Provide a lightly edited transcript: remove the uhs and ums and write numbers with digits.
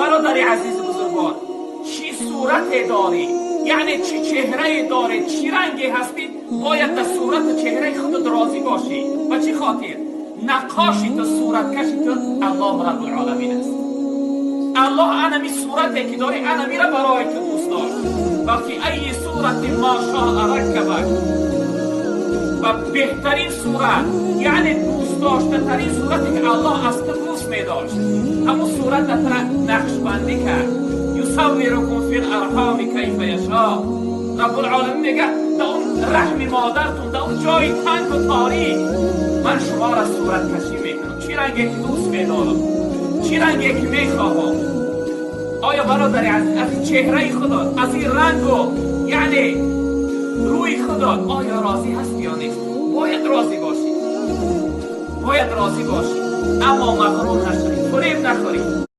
Бародари азизи бузургвор, чӣ сурате дорӣ, яъне чӣ чеҳрае дорӣ, чӣ ранге ҳастӣ, бояд дар сурату чеҳраи худат розӣ бошӣ. Ба чӣ хотир? Наққоши ту, сураткаши ту Аллоҳ Раббулоламин аст. Аллоҳ анами сурате ки дорӣ, анамира барои ту дӯст дошт. Ва фи айи сурати ма шоа раккабак, ва беҳтарин сурат, яъне дӯстдоштатарин сурате ки Аллоҳ аз ту дӯст медошт, ҳамун сурата тура нақшбандӣ кард. Юсаввирукум фил арҳоми кайфа яшо. Раббулоламин мегӯяд: дар он раҳми модаратон, дар он ҷои тангу торик ман шуморо сураткашӣ мекунам, чӣ ранге ки дӯст медорам, чӣ ранге ки мехоҳам. Оё, бародари азиз, аз ин чеҳраи худо, аз ин рангу яъне рӯи худо оё розӣ ҳастӣ ё нест? Бояд розӣ бошӣ, бояд розӣ бошӣ, аммо мағрур нашавӣ, фуреб нахӯрӣ.